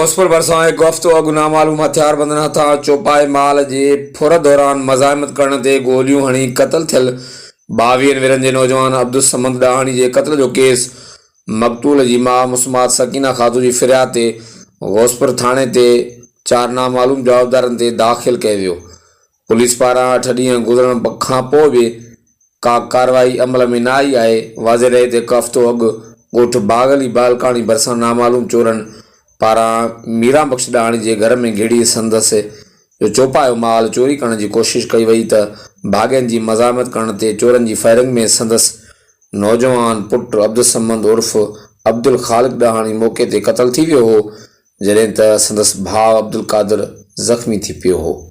غوثپور ڀرسان هڪ هفتو اڳ نامعلوم هٿياربندن هٿان چوپائي مال جي ڦر دوران مزاحمت ڪرڻ تي گوليون هڻي قتل ٿيل ٻاويهن ورهين جي نوجوان عبدالصمد ڏاهاڻي جي قتل جو ڪيس مقتول جي ماء مسمات سڪينه خاتون جي فرياد تي غوثپور ٿاڻي تي چار نامعلوم جوابدارن تي داخل ڪيو ويو. پوليس پاران اٺ ڏينهن گذرڻ کانپوء به ڪا ڪارروائي عمل ۾ نه آئي آهي، واضح رهي ته هڪ هفتو اڳ ڳوٺ باغ علي بالڪاڻي ڀرسان نامعلوم چورن پاران ميران بخش ڏاهاڻي جي گهر ۾ گهڙي سندس جو چوپايو مال چوري ڪرڻ جي ڪوشش ڪئي وئي ته ڀاڳين جي مزاحمت ڪرڻ تي چورن جي فائرنگ ۾ سندس نوجوان پٽ عبدالصمد عرف عبدالخالق ڏاهاڻي موقعي تي قتل ٿي ويو هو، جڏهن ته سندس ڀاء عبدالقادر زخمي ٿي پيو هو.